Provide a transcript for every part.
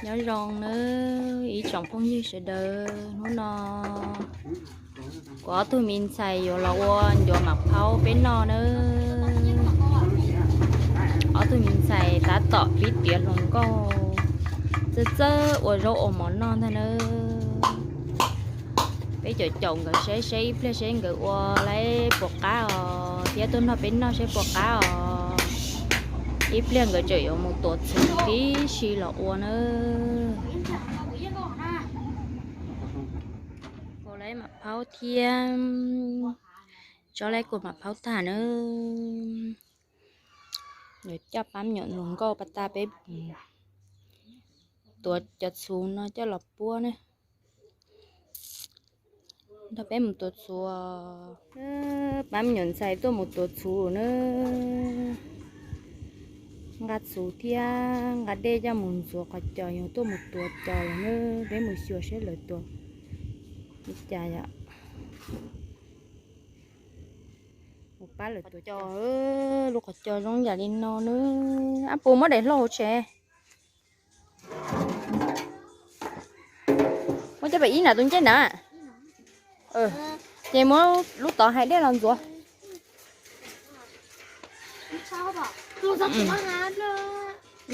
Nyob zoo nawb ib tsoom phooj ywg sawv daws, hnub no kuv ob tug me ntxhais yuav los ua ncuav mam phaub peb noj nawb. Ob tug me ntxhais tab tom pib tiav hluas nkauj, txawj txawj ua zaub ua mov noj ntag nawb. Peb caum caum nkawd saib seb ib pliag seb nkawd ua lawv puas qab os, thiab tuaj nrog peb noj seb puas qab os. Ib pliag nkawd tseem yuav mus tuav txhuv tib si los ua nawb. Ua lawv mam phaub thiab, tsob lawv kuj mam phaub tag nawb. Yuav coj pab me nyuam hluas nkauj pas tas peb tuav cov txhuv no coj los puab ne. Nrog peb mus tuav txhuv. Pab me nyuam ntxhais tuaj mus tuav txhuv na. Nqa txhuv thiab nqa dej coj mus ntxuav qhov cos, yog tuaj mus tuav cos lawm na. Peb mus xyuas seb lawv tuav li cas yom. Mus pab lawv tuav cos. Lub qhov cos zoo yam li no na. Ab, puas muab daim hlau hauv tsev? Muab coj pem ib nram tus ncej ntawd. Ces muab lub tod hais dej los ntxuav.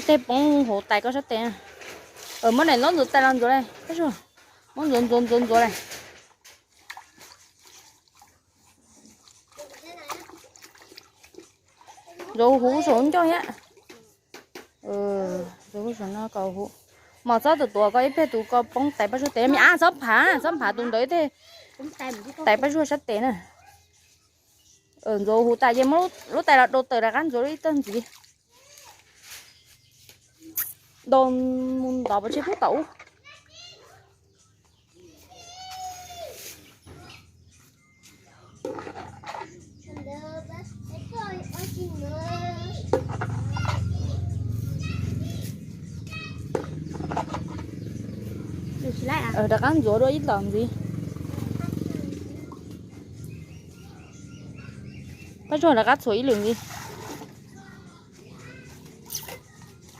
Tej poob hauv tais koj sab tes. Muab daim ntaub ntxuav tais los ntxuav le. Muab ntxuav ntxuav ntxuav ntxuav le. Ntxuav huv saum ncauj thiab. Ntxuav huv saum no kom huv. Mos txhob tuav tuav ko ib pliag tus ko poob tais paj zuag tes. Me ab, txhob phav, txhob phav tus ntawd tej. Tais paj zuag sab tes na. Ntxuav huv tas ces muab lub tais los daus tawm rov qab ntxuav ib tag ntxiv. Daus mus ntov pov tseg pub tom ub. Rov qab ntxuav dua ib tom ntxiv. Pab tsuag rov qab txhuam ib lwm ntxiv.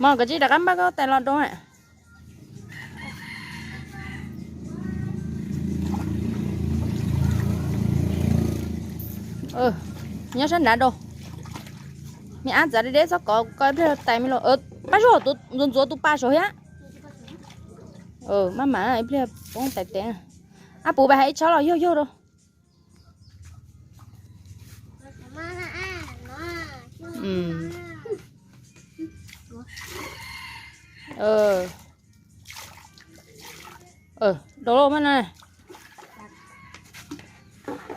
Mos, koj tsis rov qab npaj koj tais los doo. Nyob sab nrad doo. Me ab, txav deb deb txhob kov, koj ib pliag tais me los. Pab tsuag ntxuav ntxuav tus pas saud thiab. Maj mam ib pliag poob tais tes. Ab, puv pais hais ib tsob los yog yog rau. Dau loj mas na.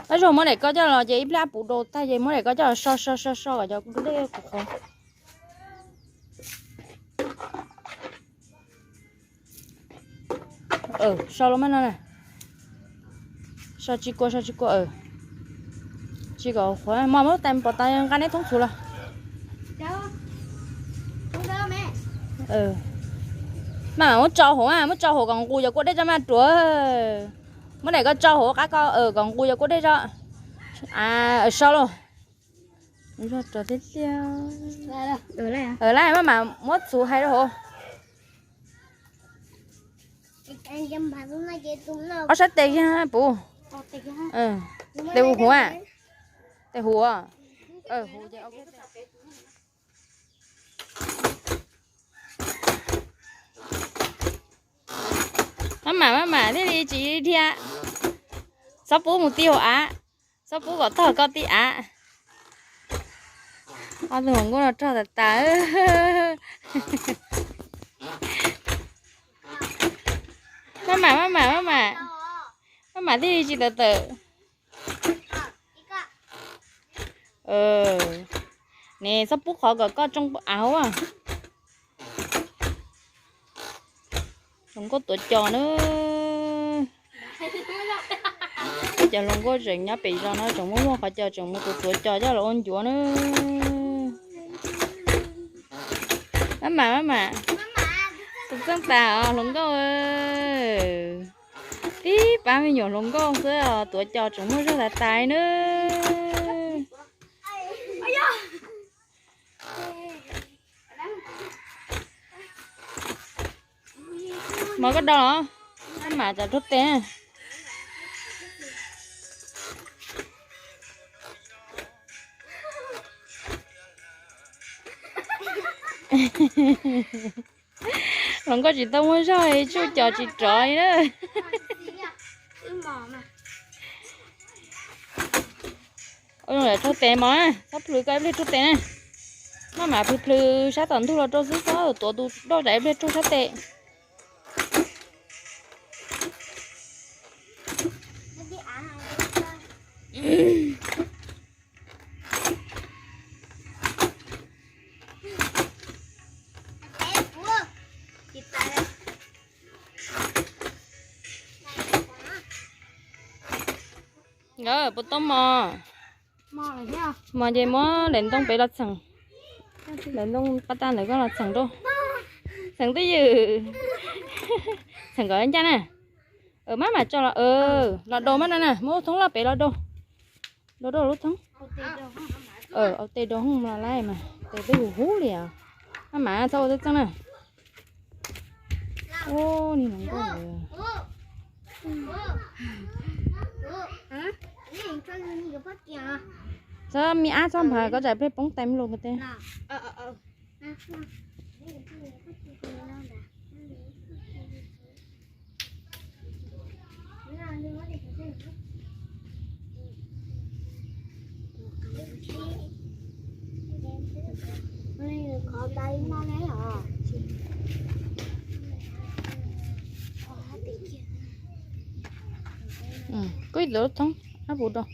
Pab tsuag muab daim ko coj los ces ib pliag ab puv dau tag ces muab daim ko coj los so so so so kom cov dej qhuav qhuav. So los mas no na. So tsis kua, so tsis kua. Tsis kom qhuav, mos, muab tais pov tas nqa neb thoob txhuv los. Mas muab tsau hauv, muab tsau hauv kom nqus cov kua dej tso mas ruam. Muab daim ko tsau hauv qab ko kom nqus cov kua dej tso. So los. Laj, maj mam muab txhuv hais rau hauv. Ob sab tes kiag puv. Tes huv, huv. Tes huv. Maj mam, maj mam thiaj li tsis dhia. Txhob pub mus ti hauv av. Txhob pub kom tog koj ti av. Ob tug hluas nkauj no rog tas tas. Maj mam, maj mam, maj mam. Maj mam thiaj li tsis tawm tawm. Ne txhob pub qhov kom koj tsoo av hauv. Hluas nkauj tuav cos na. Cov hluas nkauj tseem nyob pem zos no tseem muaj muaj qhov cos tseem mus tuav tuav cos coj los ua ncuav na. Maj mam, maj mam. Tus txeej tas os hluas nkauj. Tib pab me nyuam hluas nkauj xwb os, tuav cos tseem muaj zog tas tas na. Mov koj do los? Maj mam txav rau tes. Hluas nkauj tsis tau muaj zog, tsuj cos tsis rov li na. Ua zoo lawm raug tes mog, txhob plhws koj ib pliag raug tes na. Maj mam plhws plhws sab tom ntug los rau xwb, txhob tuav tus doj tsam ib pliag raug sab tes. Nkawd puas tau mos? Mos ces muab daim ntoo pem los txheem. Daim ntoo paj tag ntawd koj los txheem rau. Txheem twj ywm. Txheem kom ncaj na. Maj mam tso los, los daus maj no na, muab lub thoob loj pem los daus. Daus rau lub thoob. Au tes daus hooj los laij mas tes twb huv huv li os. Maj mam txhob ua txeej txeej na. Ub, niag hluas nkauj. Txhob mi ab txhob nphav koj tsam peb poob tais me lus ko te. Kuj ib tug thoob ab puv rau.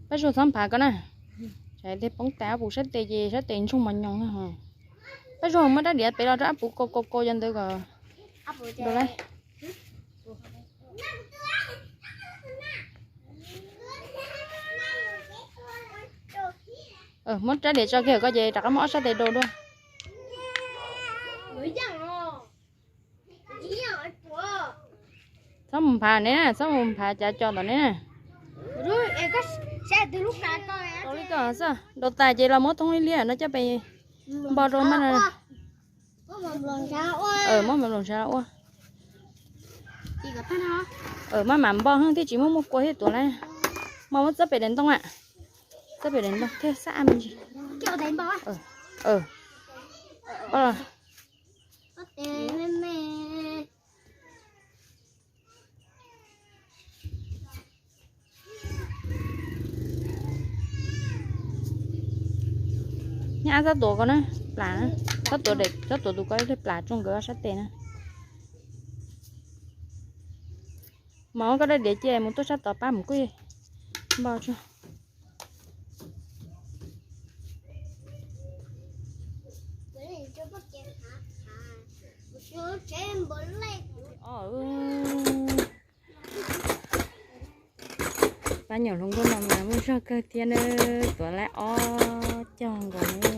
Pab Zuag txhob nphav ko na. Tsam tej poob tais ab puv sab tes ces sab tes ntsoog mos nyoos na. Pab Zuag muab rab diav pem los rau ab puv kaus kaus kaus cov ntawd kom dua lawm. Muab rab diav tso kiag koj ces rov qab muab ob sab tes daus dua. Txhob mus nphav ne, txhob mus nphav cav cos tom ne. Tau li ko xwb, daus tas ces los muab thoob liab liab no coj pem npo rau maj no. Muab mloos ntshav ua. Maj mam npo heev thiaj tsis muaj muaj kua thiab tuav lawm. Mas muab txawb pem daim ntoo a. Txawb pem daim ntoo thiaj xab me ntsis. Nyob ab txhob tuav ko na, plam, txhob tuav, txhob tuav tus ko ib pliag plam tso nkawd ob sab tes na. Mas koj dab diav cia mus tuaj sab tod pab mus kuj npau tso. Pab nyuam hluas nkauj no mas muaj zog kawg thiab na, tuav lawm ob cog nkaus na.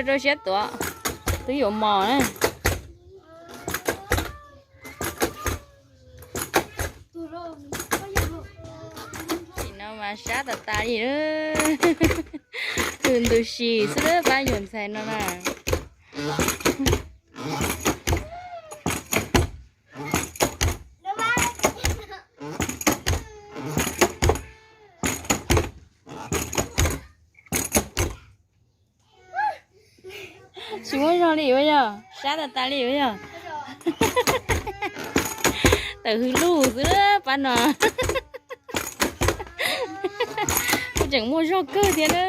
Rau siab tuav, twb yuav mos na. Sim no mas sab tas tas li, tus ntws si xwb pab yuav ntxhais no na. Tsis muaj zog li ua yog, sab tas tas li ua yog. Tawm hws lug xwb pab no. Tseem muaj zog kawg thiab na.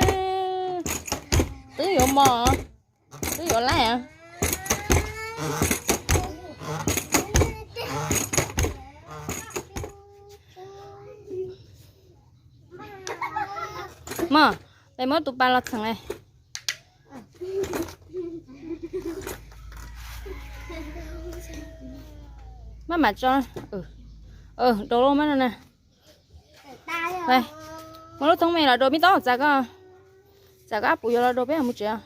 Twb yuav mos, twb yuav laij. Mos, peb muab tus pas los txheem li. Maj mam tso. Dau loj maj no na. Muaj lub thoob me los dua, me tub txav koj, txav koj ab puv yuav los dua peb mus tsev.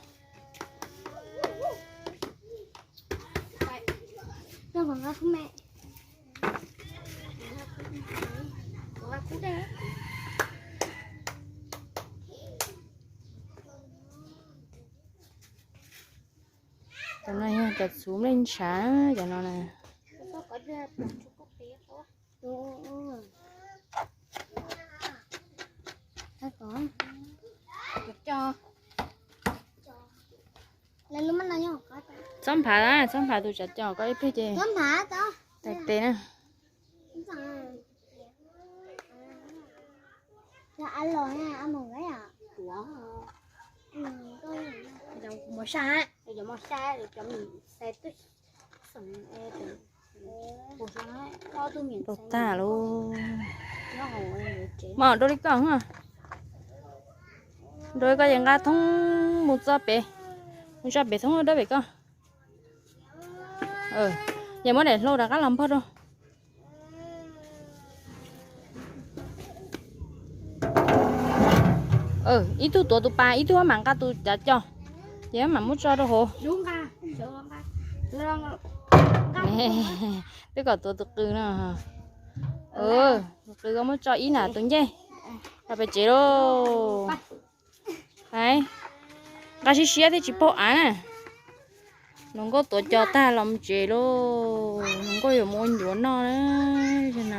Cov no yog cov txhuv nplej ntshav cov no na. Txhob nphav, txhob nphav tus tsav cos koj ib pliag ces tais tes na. Tau tag lauj. Mos dua li koj, dua li koj ces nqa thoob mus txog pem, mus tso pem thoob dawb pem koj. Ces muab daim hlau rov qab los npog rau. Ib tug tuav tus pas, ib tug mam nqa tus cav cos, ces mam muab tso rau hauv. Twb kom tuav tus qws no. Tus qws koj muab tso ib na tus ncej. Los pem tsev lauj. Nqa siab siab thiaj tsis paug av na. Hluas nkauj tuav cos tag los mus tsev lauj. Hluas nkauj yuav mus ua ncuav noj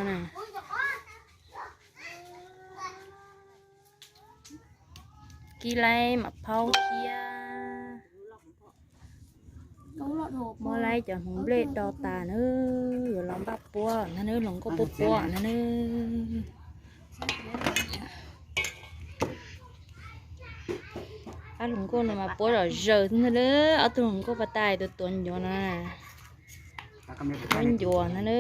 na. Kib laib mam phaub thiab. Muab laib cov hmoov nplej do tas na, yuav los npaj puab ntag na, hluas nkauj puab puab ntag na. Ab, hluas nkauj no mas puab zom zaws xwb ntag na, ob tug hluas nkauj pas tas tus tuav ncuav no na. Puab ncuav ntag na.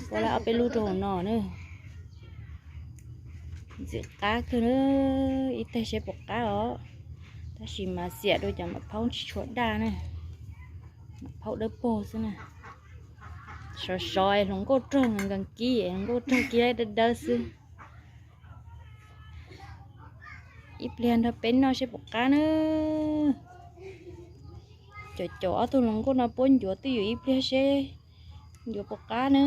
Puab laib ob peb lub rau hauv no na. Ntxim qab kawg na, ib teg seb puas qab os. Tab sis mas xiam rau cov mam phaub tsis tshua daj na. Mam phaub dawb paug xwb na. Sov sov hluas nkauj raug nkees kib, hluas nkauj raug kib dawb dawb xwb. Ib pliag nrog peb noj seb puas qab na. Caum caum ob tug hluas nkauj no puab ncuav twj ywm ib pliag seb ncuav puas qab na.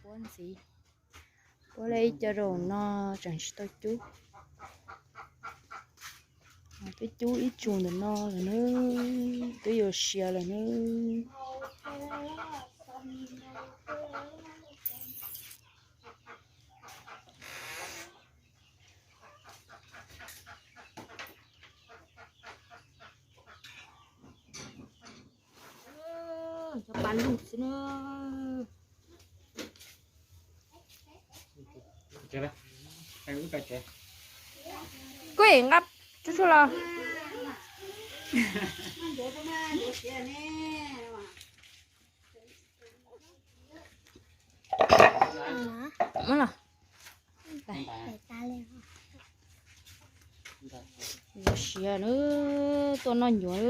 Puab ntxiv, puab laib ib co rau no tseem tsis tau cub. Twb cub ib tsu ntawm no lawm na, twb yuav siav lawm na. Cov pas lug xwb na. Kuj nqa tsuj tsuj los. Muab los. Yuav siav na, tuaj noj ncuav.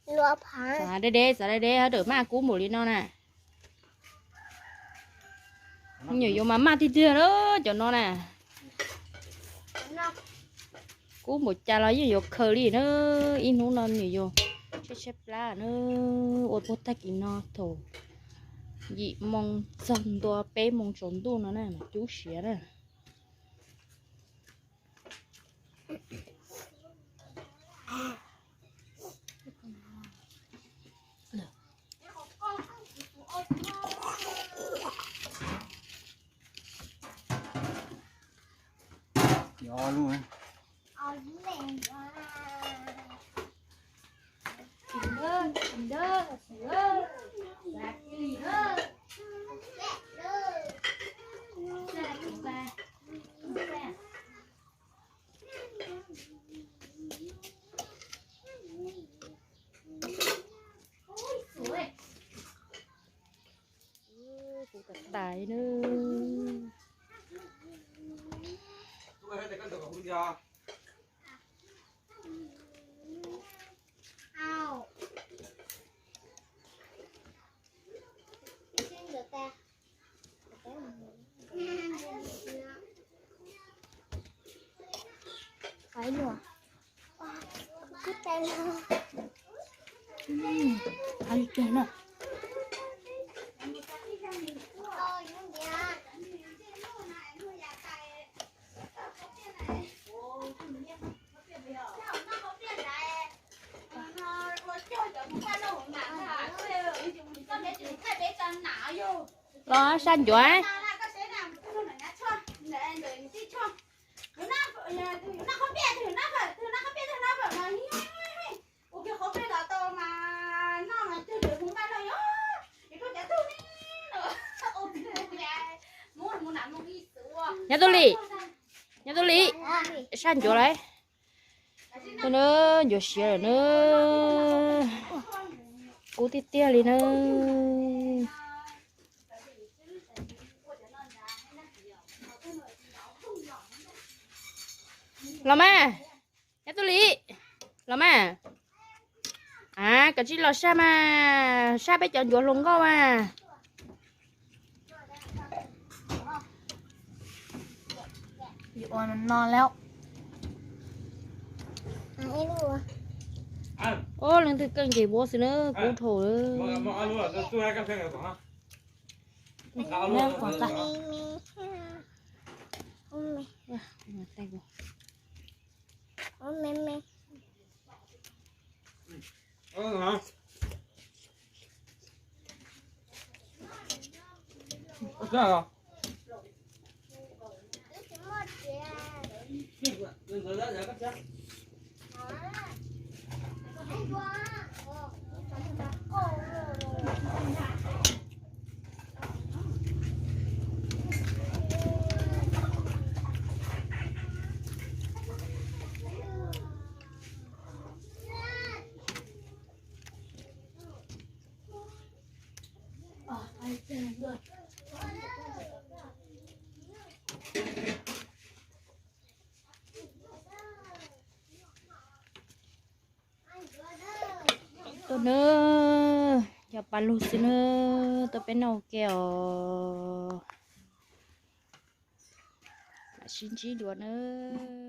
Xav deb deb, xav deb deb, haj dawm maj kub npaum li no na. Nyuam yuav mas maj tiag tiag lawm cov no na. Kub npaum cas los yeej yuav khaws li na. Ib hnub no nyuam yuav tshaib tshaib plab na. Ua puag tag kis no thaum yim moo txog ntua peb moo tsaus ntuj no na mas cub siav na. Kuv tais tais na. Ais luaj. Ais luaj na. Los saj ncuav. Nyob Tub Lis, nyob Tub Lis, saj ncuav lauj. Ncuav siav lawm na, kub tiag tiag li na. Los mas, nyob Tub Lis, los mas. A, koj tsis los saj mas, saj peb cov ncuav hluas nkauj mas. Ua no lawm. Ob leej twg keej ces vuab xwb na, kub dhau. Tuaj nawb, yog pab lug xwb nawb, tuaj peb noj ua ke os. Mam sib ntsib dua nawb.